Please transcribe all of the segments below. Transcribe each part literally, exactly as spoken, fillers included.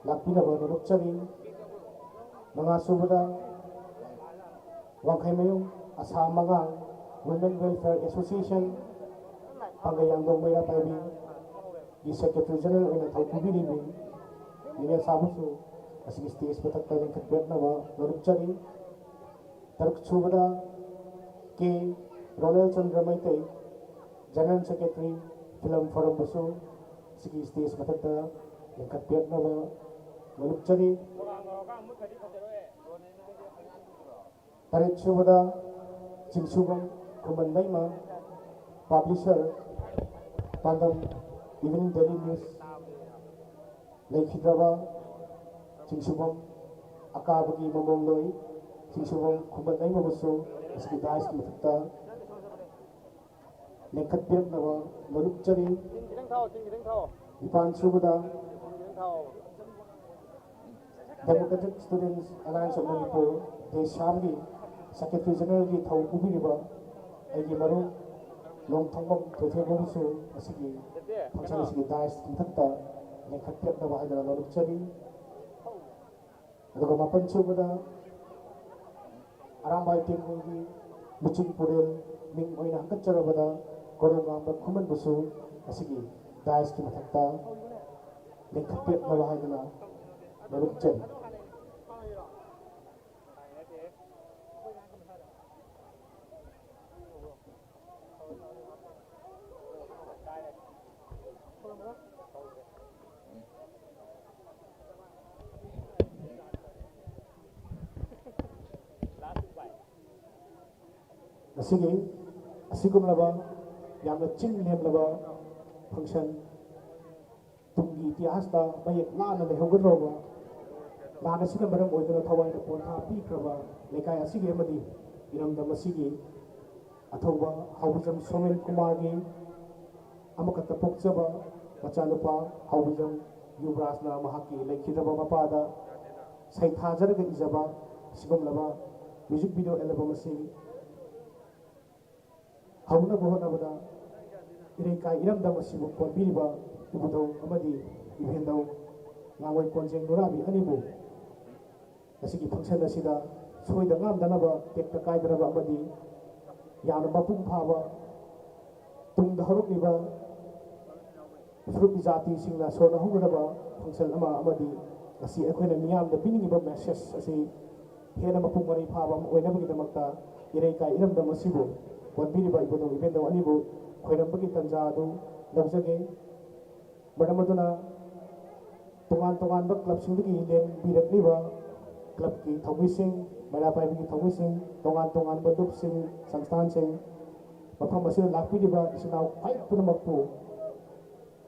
ꯂꯥꯛꯄꯤꯅꯕ ꯅꯣꯂꯨꯛꯆꯔꯤ꯫ ꯃꯉꯥꯁꯨꯕꯗ ꯋꯥꯡꯈꯩꯃꯌꯨꯝ Assam ꯃꯉꯥꯡ Women Welfare Association ꯄꯥꯡꯒꯩ ꯌꯥꯡꯗꯣꯡ ꯃꯩꯔꯥ ꯄꯥꯏꯕꯤꯒꯤ Secretary General ꯑꯣꯏꯅ ꯊꯧ ꯄꯨꯕꯤꯔꯤꯕꯤ ꯅꯤꯔꯦꯁꯥꯕꯨꯁꯨ ꯑꯁꯤꯒꯤ stage ꯃꯊꯛꯇ ꯂꯤꯡꯈꯠꯄꯤꯔꯛꯅꯕ ꯅꯣꯂꯨꯛꯆꯔꯤ꯫ ꯇꯔꯨꯛ ꯁꯨꯕꯗ ꯀꯦ Ronel Chandra Meitei, General Secretary, Film Forum ꯕꯨꯁꯨ ꯁꯤꯒꯤ stage ꯃꯊꯛꯇ ꯂꯤꯡꯈꯠꯄꯤꯔꯛꯅꯕ ꯅꯣꯂꯨꯛꯆꯔꯤ꯫ ꯇꯔꯦꯠ ꯁꯨꯕꯗ ꯆꯤꯡꯁꯨꯕꯝ ꯈꯨꯃꯟ ꯂꯩꯃ, Publisher, ꯄꯥꯟꯗꯝ Evening Daily News꯫ ꯂꯩꯈꯤꯗ꯭ꯔꯕ ꯆꯤꯡꯁꯨꯕꯝ ꯑꯀꯥꯕꯒꯤ ꯃꯃꯣꯝꯂꯣꯏ ꯆꯤꯡꯁꯨꯕꯝ ꯈꯨꯃꯟ ꯂꯩꯃꯕꯨꯁꯨ ꯑꯁꯤꯒꯤ dais ꯀꯤ ꯃꯊꯛꯇ ꯂꯦꯡꯈꯠꯄꯤꯔꯛꯅꯕ ꯅꯣꯂꯨꯛꯆꯔꯤ꯫ ꯆꯤꯡ ꯈꯤꯇꯪ ꯊꯥꯎ, ꯆꯤꯡ ꯈꯤꯇꯪ ꯊꯥꯎ꯫ ꯅꯤꯄꯥꯟ ꯁꯨꯕꯗ ꯆꯤꯡ ꯈꯤꯇꯪ ꯊꯥꯎ꯫ Democratic Students Alliance of Manipur, ꯗꯦꯁꯥꯝꯒꯤ Secretary General ꯒꯤ ꯊꯧ ꯄꯨꯕꯤꯔꯤꯕ ꯑꯩꯒꯤ ꯃꯔꯨꯞ ꯅꯣꯡꯊꯣꯡꯕꯝ ꯊꯣꯏꯊꯣꯏꯕꯕꯨꯁꯨ ꯑꯁꯤꯒꯤ function ꯑꯁꯤꯒꯤ dais ꯀꯤ ꯃꯊꯛꯇ ꯂꯦꯡꯈꯠꯄꯤꯔꯛꯅꯕ ꯍꯥꯏꯗꯨꯅ ꯅꯣꯂꯨꯛꯆꯔꯤ꯫ ꯑꯗꯨꯒ ꯃꯥꯄꯟ ꯁꯨꯕꯗ ꯑꯔꯥꯝꯕꯥꯏ ꯇꯦꯡꯒꯣꯜꯒꯤ ꯂꯨꯆꯤꯡ ꯄꯨꯔꯦꯜ ꯃꯤꯡ ꯑꯣꯏꯅ ꯍꯪꯒꯠꯆꯔꯕꯗ ꯀꯣꯔꯧꯉꯥꯟꯕ ꯈꯨꯃꯟꯕꯨꯁꯨ ꯑꯁꯤꯒꯤ dais ꯀꯤ ꯃꯊꯛꯇ ꯂꯤꯡꯈꯠꯄꯤꯔꯛꯅꯕ ꯍꯥꯏꯗꯨꯅ ꯅꯣꯂꯨꯛꯆꯔꯤ꯫ ꯉꯁꯤꯒꯤ ꯑꯁꯤꯒꯨꯝꯂꯕ ꯌꯥꯝꯅ ꯆꯤꯡ ꯂꯦꯝꯂꯕ function, ꯇꯨꯡꯒꯤ ꯏꯇꯤꯍꯥꯁꯇ ꯃꯌꯦꯛ ꯂꯥꯅ ꯂꯩꯍꯧꯒꯗꯧꯔꯕ, ꯂꯥꯟ ꯑꯁꯤꯅ ꯃꯔꯝ ꯑꯣꯏꯗꯨꯅ ꯊꯋꯥꯏꯅ ꯄꯣꯟꯊꯥ ꯄꯤꯈ꯭ꯔꯕ ꯂꯩꯀꯥꯏ ꯑꯁꯤꯒꯤ ꯑꯃꯗꯤ ꯏꯔꯝꯗꯝ ꯑꯁꯤꯒꯤ ꯑꯊꯧꯕ ꯍꯥꯎꯕꯤꯖꯝ ꯁꯣꯃꯦꯟ ꯀꯨꯃꯥꯔꯒꯤ ꯑꯃꯈꯛꯇ ꯄꯣꯛꯆꯕ ꯃꯆꯥꯅꯨꯄꯥ ꯍꯥꯎꯕꯤꯖꯝ ꯌꯨꯕꯔꯥꯖꯅ ꯃꯍꯥꯛꯀꯤ ꯂꯩꯈꯤꯗ꯭ꯔꯕ ꯃꯄꯥꯗ ꯁꯩꯊꯥꯖꯔꯒ ꯏꯖꯕ ꯑꯁꯤꯒꯨꯝꯂꯕ music video album ꯑꯁꯤ ꯍꯧꯅꯕ ꯍꯣꯠꯅꯕꯗ ꯏꯔꯩꯀꯥꯏ ꯏꯔꯝꯗꯝ ꯑꯁꯤꯕꯨ ꯀꯣꯟꯕꯤꯔꯤꯕ ꯏꯕꯨꯙꯧ ꯑꯃꯗꯤ ꯏꯕꯦꯟꯗꯧ ꯂꯥꯡꯉꯣꯏ ꯀꯣꯟꯖꯦꯡ ꯅꯨꯔꯥꯕꯤ ꯑꯅꯤꯕꯨ ꯉꯁꯤꯒꯤ function ꯑꯁꯤꯗ ꯁꯣꯏꯗ ꯉꯥꯝꯗꯅꯕ, ꯇꯦꯛꯇ ꯀꯥꯏꯗꯅꯕ ꯑꯃꯗꯤ ꯌꯥꯝꯅ ꯃꯄꯨꯡ ꯐꯥꯕ ꯇꯨꯡꯗ ꯍꯧꯔꯛꯂꯤꯕ ꯐꯨꯔꯨꯞ ꯖꯥꯇꯤꯁꯤꯡꯅ ꯁꯣꯟꯅꯍꯧꯒꯗꯕ function ꯑꯃ ꯑꯃꯗꯤ ꯉꯁꯤ ꯑꯩꯈꯣꯏꯅ ꯃꯤꯌꯥꯝꯗ ꯄꯤꯅꯤꯡꯉꯤꯕ message ꯑꯁꯤ ꯍꯦꯟꯅ ꯃꯄꯨꯡ ꯃꯔꯩ ꯐꯥꯕ ꯑꯃ ꯑꯣꯏꯅꯕꯒꯤꯗꯃꯛꯇ ꯏꯔꯩꯀꯥꯏ ꯏꯔꯝꯗꯝ ꯑꯁꯤꯕꯨ ꯀꯣꯟꯕꯤꯔꯤꯕ ꯏꯕꯨꯙꯧ ꯏꯕꯦꯟꯗꯧ ꯑꯅꯤꯕꯨ ꯈꯣꯏꯔꯝꯕꯒꯤ ꯇꯥꯟꯖꯥ ꯑꯗꯨ ꯂꯧꯖꯒꯦ꯫ ꯃꯔꯝ ꯑꯗꯨꯅ ꯇꯣꯉꯥꯟ ꯇꯣꯉꯥꯟꯕ clubꯁꯤꯡꯗꯒꯤ ꯂꯦꯡꯕꯤꯔꯛꯂꯤꯕ clubꯀꯤ ꯊꯧꯃꯤꯁꯤꯡ, ꯃꯩꯔꯥ ꯄꯥꯏꯕꯤꯒꯤ ꯊꯧꯃꯤꯁꯤꯡ, ꯇꯣꯉꯥꯟ ꯇꯣꯉꯥꯟꯕ ꯂꯨꯞꯁꯤꯡ, ꯁꯪꯁꯊꯥꯟꯁꯤꯡ, ꯃꯐꯝ ꯑꯁꯤꯗ ꯂꯥꯛꯄꯤꯔꯤꯕ ꯏꯆꯤꯟ ꯏꯅꯥꯎ ꯈ꯭ꯋꯥꯏ ꯄꯨꯝꯅꯃꯛꯄꯨ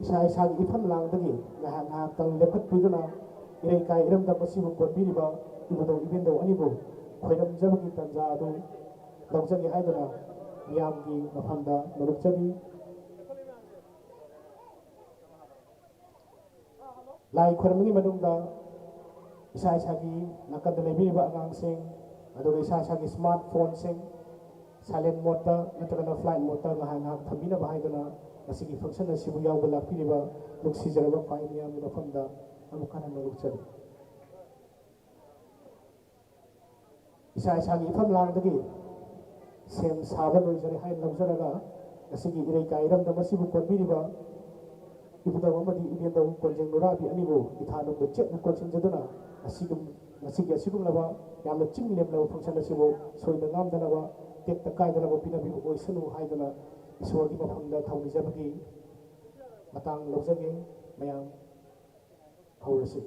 ꯏꯁꯥ ꯏꯁꯥꯒꯤ ꯏꯐꯝ ꯂꯥꯡꯗꯒꯤ ꯉꯥꯏꯍꯥꯛ ꯉꯥꯏꯍꯥꯛꯇꯪ ꯂꯦꯞꯈꯠꯄꯤꯗꯨꯅ ꯏꯔꯩꯀꯥꯏ ꯏꯔꯝꯗꯝ ꯑꯁꯤꯕꯨ ꯀꯣꯟꯕꯤꯔꯤꯕ ꯏꯕꯨꯙꯧ ꯏꯕꯦꯟꯗꯧ ꯑꯅꯤꯕꯨ ꯈꯣꯏꯔꯝꯖꯕꯒꯤ ꯇꯥꯟꯖꯥ ꯑꯗꯨ ꯂꯧꯖꯒꯦ ꯍꯥꯏꯗꯨꯅ ꯃꯤꯌꯥꯝꯒꯤ ꯃꯐꯝꯗ ꯅꯣꯂꯨꯛꯆꯔꯤ꯫ ꯂꯥꯏ ꯈꯣꯏꯔꯝꯕꯒꯤ ꯃꯅꯨꯡꯗ ꯏꯁꯥ ꯏꯁꯥꯒꯤ ꯅꯥꯀꯟꯗ ꯂꯩꯕꯤꯔꯤꯕ ꯑꯉꯥꯡꯁꯤꯡ, ꯑꯗꯨꯒ ꯏꯁꯥ ꯏꯁꯥꯒꯤ smartphoneꯁꯤꯡ silent modeꯇ ꯅꯠꯇ꯭ꯔꯒꯅ flight modeꯇ ꯉꯥꯏꯍꯥꯛ ꯉꯥꯏꯍꯥꯛ ꯊꯝꯕꯤꯅꯕ ꯍꯥꯏꯗꯨꯅ ꯉꯁꯤꯒꯤ function ꯑꯁꯤꯕꯨ ꯌꯥꯎꯕ ꯂꯥꯛꯄꯤꯔꯤꯕ ꯅꯨꯡꯁꯤꯖꯔꯕ ꯈ꯭ꯋꯥꯏ ꯃꯤꯌꯥꯝꯒꯤ ꯃꯐꯝꯗ ꯑꯃꯨꯛ ꯍꯟꯅ ꯅꯣꯂꯨꯛꯆꯔꯤ꯫ ꯏꯁꯥ ꯏꯁꯥꯒꯤ ꯏꯐꯝ ꯂꯥꯡꯗꯒꯤ ꯁꯦꯝ ꯁꯥꯕ ꯂꯣꯏꯖꯔꯦ ꯍꯥꯏꯅ ꯂꯧꯖꯔꯒ, ꯉꯁꯤꯒꯤ ꯏꯔꯩꯀꯥꯏ ꯏꯔꯝꯗꯝ ꯑꯁꯤꯕꯨ ꯀꯣꯟꯕꯤꯔꯤꯕ ꯏꯕꯨꯙꯧ ꯑꯃꯗꯤ ꯏꯕꯦꯟꯗꯧ ꯀꯣꯟꯖꯦꯡ ꯅꯨꯔꯥꯕꯤ ꯑꯅꯤꯕꯨ ꯏꯊꯥꯅꯨꯡꯗ ꯆꯦꯠꯅ ꯀꯣꯟꯁꯤꯟꯖꯗꯨꯅ, ꯑꯁꯤꯒꯨꯝ-, ꯉꯁꯤꯒꯤ ꯑꯁꯤꯒꯨꯝꯂꯕ ꯌꯥꯝꯅ ꯆꯤꯡ ꯂꯦꯝꯂꯕ function ꯑꯁꯤꯕꯨ ꯁꯣꯏꯗ ꯉꯥꯝꯗꯅꯕ, ꯇꯦꯛꯇ ꯀꯥꯏꯗꯅꯕ ꯄꯤꯅꯕꯤꯕ ꯑꯣꯏꯁꯅꯨ ꯍꯥꯏꯗꯨꯅ ꯏꯁꯣꯔꯒꯤ ꯃꯐꯝꯗ ꯊꯧꯅꯤꯖꯕꯒꯤ ꯃꯇꯥꯡ ꯂꯧꯖꯒꯦ꯫ ꯃꯌꯥꯝ ꯍꯧꯔꯁꯤ꯫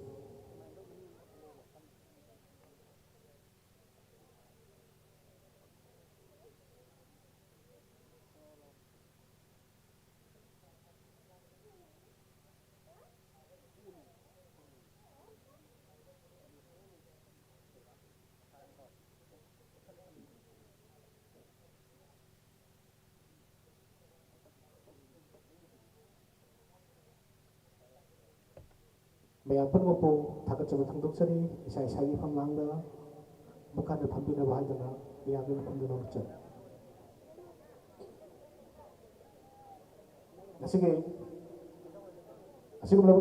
ꯃꯌꯥꯝ ꯄꯨꯝꯅꯃꯛꯄꯨ ꯊꯥꯒꯠꯆꯕ ꯐꯣꯡꯗꯣꯛꯆꯔꯤ꯫ ꯏꯁꯥ ꯏꯁꯥꯒꯤ ꯐꯝꯂꯥꯡꯗ ꯃꯈꯥꯗ ꯐꯝꯕꯤꯅꯕ ꯍꯥꯏꯗꯨꯅ ꯃꯌꯥꯝꯒꯤ ꯃꯐꯝꯗ ꯅꯣꯂꯨꯛꯆꯔꯤ꯫ ꯑꯁꯤꯒꯤ ꯑꯁꯤꯒꯨꯝꯂꯕ